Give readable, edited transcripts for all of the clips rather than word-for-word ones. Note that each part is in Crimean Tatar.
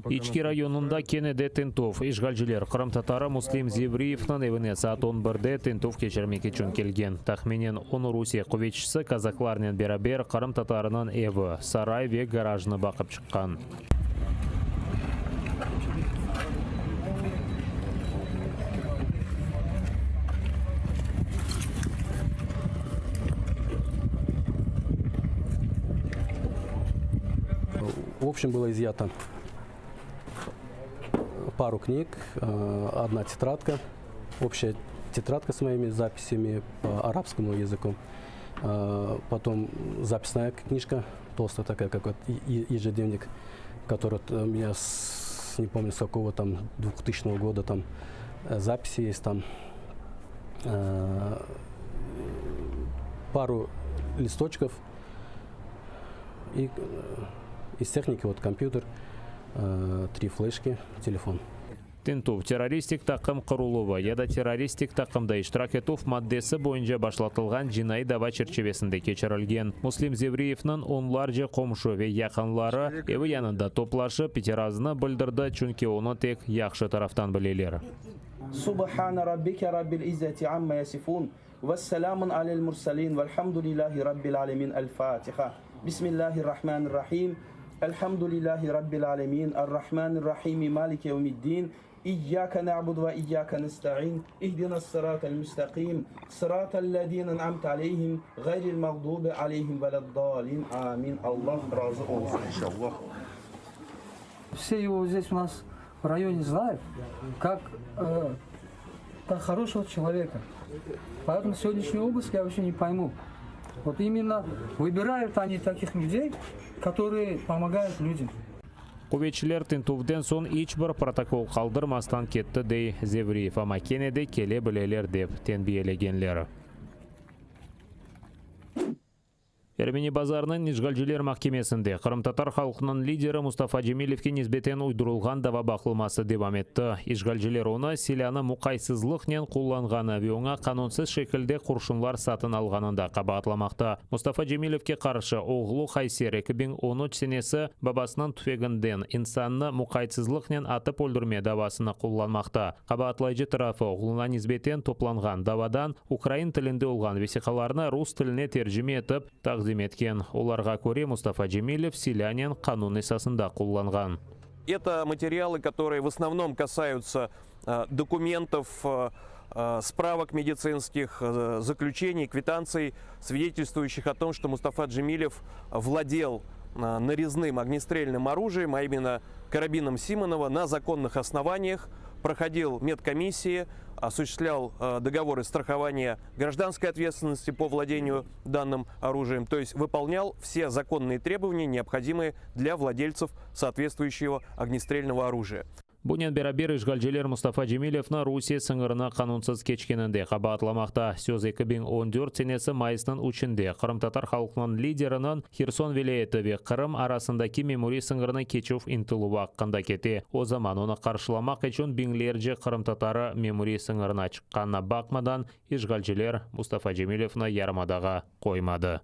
İçki rayonında kene de tintüv. İşğalciler qırımtatarı Muslim Zevriyevniñ evine saat on birde tintüv keçirmek içün kelgen. Tahminen on Rusiye quvetçisi kazaklarnen beraber qırımtatarınıñ evi, saray ve garajnı baqıp çıqqan. V общем, было изъято пару книг, одна тетрадка, общая тетрадка с моими записями по арабскому языку, потом записная книжка, толстая такая, как вот ежедневник, который у меня, с, не помню, с какого там 2000 года там записи есть там, пару листочков и из техники вот компьютер, три флешки, телефон. Tintüv, terroristik taqım quruluvı ya da terroristik taqımda iştirak etüv maddesi boyunca başlatılğan cinaiy dava çerçivesinde keçirilgen. Muslim Zevriyevniñ onlarca qomşu ve yaqınları evi yanında toplaşıp, itirazını bildirdi, çünki onı tek yahşı taraftan bileler. Subhane rabbike rabbil izzeti amma yasifun, vesselamun alel murselin, velhamdülillahi rabbil alemin. El-Fatiha. Bismillahirrahmanirrahim. Elhamdülillahi rabbil alemin. Errahmanirrahim. Maliki yevmiddin. İyyake na'budu ve iyyake nesta'in. İhdinas-sıratal müstaqim. Sıratal lezine en'amte aleyhim, gayril mağdubi aleyhim vele'd-dâlin. Amin. Allah razı olsun inşallah. Все его здесь у нас в районе знают, как, как хорошего человека. Поэтому сегодняшний обыск я вообще не пойму. Вот именно выбирают они таких людей, которые помогают людям. Quvetçiler tintüvden soñ iç bir protokol qaldırmastan ketti, dey Zevriyev, amma kene de kele bileler, dep tenbiyelegenler. Ermeni Bazarnıñ işğalciler mahkemesinde qırımtatar halqınıñ lideri Mustafa Cemilevge nisbeten uydurılğan dava baqılması devam etti. İşğalciler onı silânı muqaysızlıqnen qullanğanı ve oña qanunsız şekilde qurşunlar satın alğanında qabaatlamaqta. Mustafa Cemilevge qarşı oğlu Hayser 2013 senesi babasınıñ tüfeginden insannı muqaytsızlıqnen atıp öldürme davasını qullanmaqta. Qabaatlayıcı tarafı oğluna nisbeten toplanğan davadan ukrain tilinde olğan vesiqalarnı rus tiline tercime etip taqdim etken. Olarğa köre, Mustafa Cemilev silânen qanun esasında qullanğan. Это материалы, которые в основном касаются документов, справок медицинских, заключений, квитанций, свидетельствующих о том, что Мустафа Джемилев владел нарезным огнестрельным оружием, а именно карабином Симонова, на законных основаниях, проходил медкомиссии, осуществлял договоры страхования гражданской ответственности по владению данным оружием, то есть выполнял все законные требования, необходимые для владельцев соответствующего огнестрельного оружия. Bunen beraber işğalciler Mustafa Cemilevni Rusiye sıñırını qanunsız keçkeninde qabaatlamaqta. Söz 2014 senesi mayısnıñ üçünde qırımtatar halqınıñ lideriniñ Herson vilâyeti ve Qırım arasındaki memuriy sıñırnı keçüv ıntıluvı aqqında kete. O zaman onı qarşılamaq içün biñlerce qırımtatarı memuriy sıñırına çıqqanına baqmadan, işğalciler Mustafa Cemilevni yarımadağa qoymadı.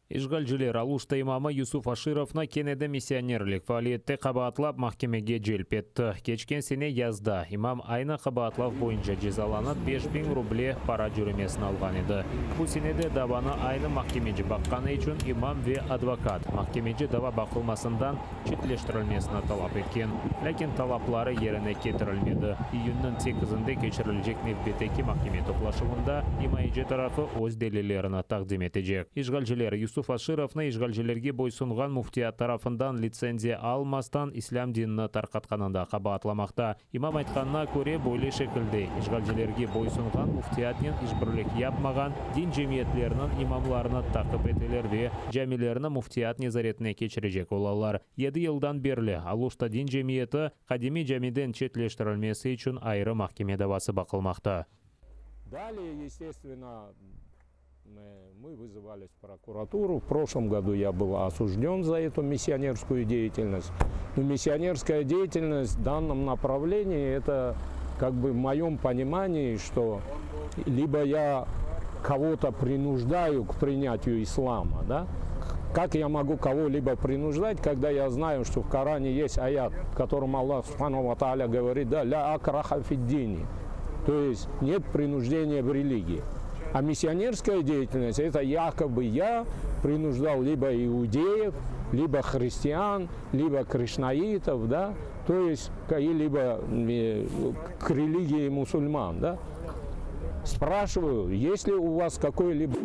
İşğalciler Aluşta imamı Yusuf Aşirovnı kene de missionerlik faaliyette qabaatlap mahkemege celp etti. Keçken sene yazda imam aynı qabaatlav boyunca cezalanıp, 5000 ruble para cöremesini alğan edi. Bu sene de davanı aynı mahkemeci baqqanı içün imam ve advokat mahkemeci dava baqılmasından çetleştirilmesini talap etken. Lâkin talapları yerine ketirilmedi. İyünniñ sekizinde keçirilecek nevbetteki mahkeme toplaşuvında imayeci tarafı öz delillerini taqdim etecek. İşğalciler Yusuf Aşirovnı işğalcilerge boysunğan müftiyat tarafından litsenziya almastan islâm dinini tarqatqanında qabaatlamaqta. İmam aytqanına köre, böyle şekilde işğalcilerge boysunğan müftiyatnen işbirlik yapmağan din cemiyetleriniñ imamlarını taqip eteler ve camilerni müftiyat nezaretine keçirecek olalar. Yedi yıldan berli Aluşta din cemiyeti qadimiy camiden çetleştirilmesi içün ayrı mahkeme davası baqılmaqta. Далее, естественно, мы вызывались в прокуратуру. В прошлом году я был осужден за эту миссионерскую деятельность. Но миссионерская деятельность в данном направлении, это как бы в моем понимании, что либо я кого-то принуждаю к принятию ислама, да, Как я могу кого-либо принуждать, когда я знаю, что в Коране есть аят, в котором Аллах Субхану ва Тааля говорит, да, ля акраха фиддини, то есть нет принуждения в религии. А миссионерская деятельность – это якобы я принуждал либо иудеев, либо христиан, либо кришнаитов, да, то есть либо к религии мусульман, да. Спрашиваю, есть ли у вас какой-либо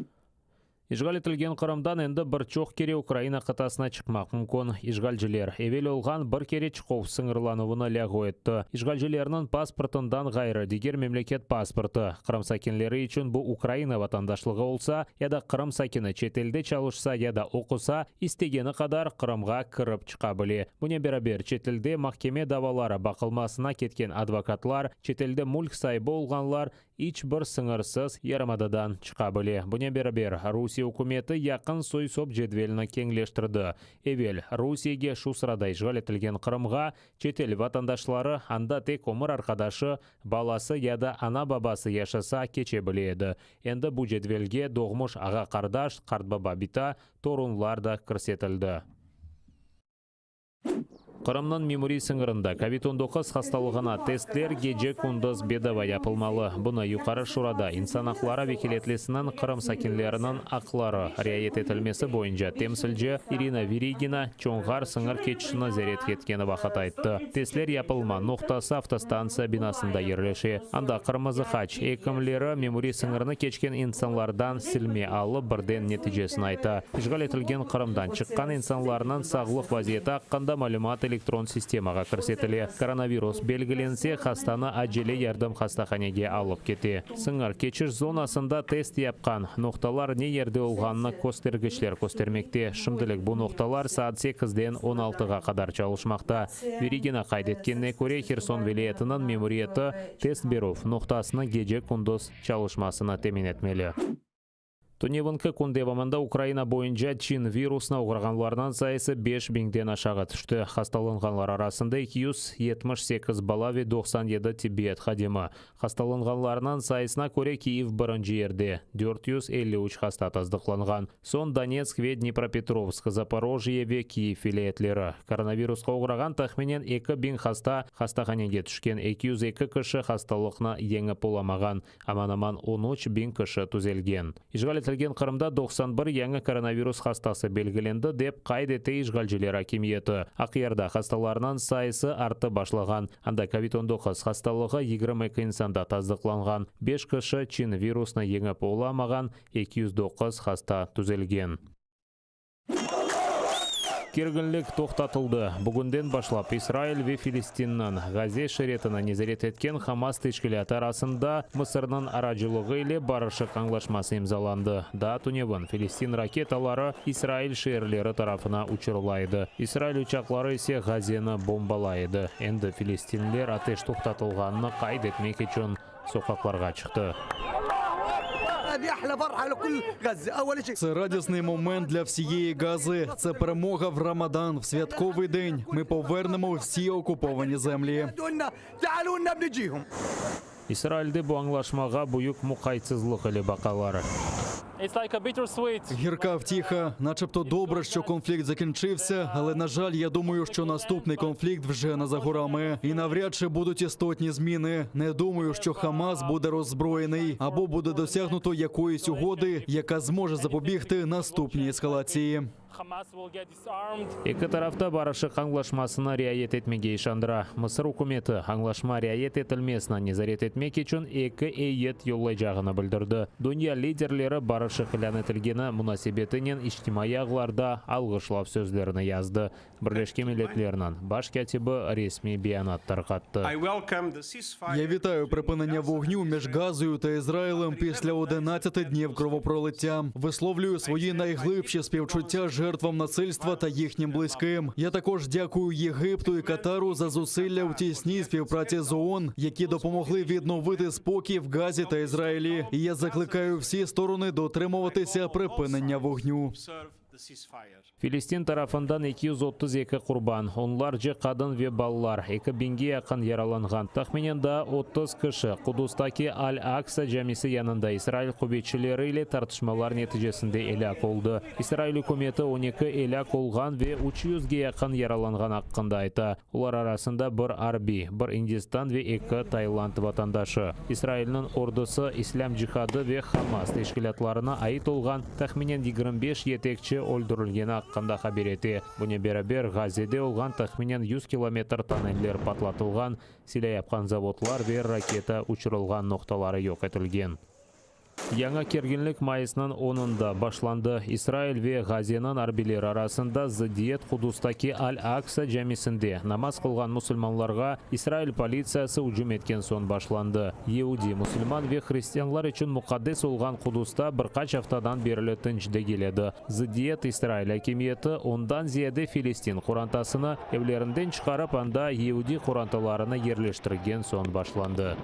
İşğal etilgen Qırımdan endi bir çoq kere Ukraina qıtasına çıqmaq mümkün. İşğalciler, evel olğan bir kere çıquv sıñırlanuvını lâğu etti. İşğalcilerniñ pasportından ğayrı, diger memleket pasportı, Qırım sakinleri içün bu Ukraina vatandaşlığı olsa, ya da Qırım sakini çetelde çalışsa ya da oqusa, istegeni qadar Qırımğa kirip çıqa bile. Bunen beraber, çetelde mahkeme davaları baqılmasına ketken advokatlar, çetelde mülk saibi olğanlar, İç bir sıñırsız yarımadadan çıqa bile. Bunen beraber, Rusiye ükümeti yaqın soy-sop cedvelini keñleştirdi. Evel, Rusiyege, şu sırada işğal etilgen Qırımğa, çetel vatandaşları anda tek ömür arqadaşı, balası ya da ana-babası yaşasa keçe bile edi. Endi bu cedvelge doğmuş ağa-qardaş, qartbaba-bita, torunlar da kirsetildi. Qırımnıñ memuriy sıñırında kovid 19 hastalığına testler gece-kündüz bedava yapılmalı. Bunı Yuqarı Şurada insan aqları vekâletlisiniñ Qırım sakinleriniñ aqları riayet etilmesi boyunca temsilci İrina Verigina Çonğar sıñır keçişini ziyaret etkeni vaqıt ayttı. Testler yapılma noqtası avtostantsiya binasında yerleşe. Anda Qırmızı Haç ekimleri memuriy sıñırnı keçken insanlardan silme alıp, birden neticesini ayta. İşğal etilgen Qırımdan çıqqan insanlarnıñ sağlıq vaziyeti aqqında malümat elektron sistemağa kirsetile. Koronavirus belgilense, hastanı acele yardım hastahanege alıp kete. Sıñır keçiş zonasında test yapqan noqtalar ne yerde olğanını köstergiçler köstermekte. Şimdilik bu noqtalar saat sekizden on altığa qadar çalışmaqta. Verigina qayd etkenine köre, Herson vilâyetiniñ memuriyeti test berüv noqtasını gece-kündüz çalışmasını temin etmeli. Tünevinki kün devamında Ukraina boyunca Çin virusına oğrağanlarnıñ sayısı beş biñden aşağı tüşti. Hastalanğanlar arasında 278 bala ve 97 tibbiyet hadimi. Hastalanğanlarnıñ sayısına köre Kyiv birinci yerde, 453 hasta tasdıqlanğan. Soñ Donetsk ve Dnipropetrovsk, Zaporojye ve Kyiv vilâyetleri. Koronavirusqa oğrağan tahminen 2000 hasta hastahanege tüşken, 202 kişi hastalıqnı yeñip olamağan. Aman-aman 13 biñ kişi tüzelgen. İşğal etilgen Qırımda 91 yañı koronavirus hastası belgilendi, dep qayd ete işğalciler akimiyeti. Aqyarda hastalarnıñ sayısı artıp başlağan. Anda kovid 19 hastalığı 22 insanda tasdıqlanğan, beş kişi Çin virusını yeñip olamağan, 209 hasta tüzelgen. Kerginlik toqtatıldı. Bugünden başlap İsrail ve Filistinniñ Gaze şeritini nezaret etken Hamas teşkilâtı arasında Mısırnıñ aracılığı ile barışıq añlaşması imzalandı. Daa tünevin Filistin raketaları İsrail şeerleri tarafına uçurıla edi, İsrail uçaqları ise Gazeni bombalay edi. Endi filistinler ateş toqtatılğanını qayd etmek içün soqaqlarğa çıqtı. Це радісний момент для всієї Гази. Це перемога в Рамадан, в святковий день. Ми повернемо всі окуповані землі. İsrailde bu añlaşmağa büyük muqaytsızlıq ile baqalar. It's like a bittersweet. Гірка втіха, начебто добре, що конфлікт закінчився, але на жаль, я думаю, що наступний конфлікт вже не за горами. І навряд чи будуть істотні зміни. Не думаю, що Хамас буде роззброєний або буде досягнуто якоїсь угоди, яка зможе запобігти наступній ескалації. Hamas will get disarmed. Eki taraf da barışıq añlaşmasına riayet etmege işandıra. Mısır ükümeti añlaşma riayet etilmesini nezaret etmek içün eki eyyet yollaycağını bildirdi. Dünya liderleri barışıq ilân etilgeni munasebetinen içtimaiy ağlarda alğışlav sözlerini yazdı. Birleşken Milletlerniñ baş kâtibi resmiy beyanat tarqattı. Я вітаю припинення вогню між Газою та Ізраїлем після 11 днів кровопролиття. Висловлюю свої найглибші співчуття жертвам насильства та їхнім близьким. Я також дякую Єгипту і Катару за зусилля у тісній співпраці з ООН, які допомогли відновити спокій в Газі та Ізраїлі. І я закликаю всі сторони дотримуватися припинення вогню. Filistin tarafından 232 qurban, onlarca qadın ve balalar, eki biñge yaqın yaralanğan, tahminen daa 30 kişi Qudustaki Al-Aqsa camisi yanında İsrail quvetçileri ile tartışmalar neticesinde elâk oldı. İsrail ükümeti 12 elâk olğan ve 300ge yaqın yaralanğan aqqında ayta. Olar arasında bir arbiy, bir Indistan ve eki Tailand vatandaşı. İsrailniñ ordusı İslâm cihadı ve Hamas teşkilâtlarına ait olğan tahminen 25 yetekçi öldürilgeni aqqında haber ete. Bunen beraber, Gazede olğan tahminen 100 kilometr toneller patlatılğan, silâ yapqan zavodlar ve raketa uçurılğan noqtaları yoq etilgen. Yañı kerginlik mayısnıñ 10-ında başlandı. İsrail ve Gazeniñ arbiyleri arasında zıddiyet Qudustaki Al-Aqsa camisinde namaz qılğan musulmanlarğa İsrail politsiyası ücüm etken soñ başlandı. Yeudi, musulman ve hristianlar içün muqaddes olğan Qudusta bir qaç aftadan berli tınç degil edi. Zıddiyet İsrail akimiyeti ondan ziyade filistin qorantasını evlerinden çıqarıp, anda yeudi qorantalarını yerleştirgen soñ başlandı.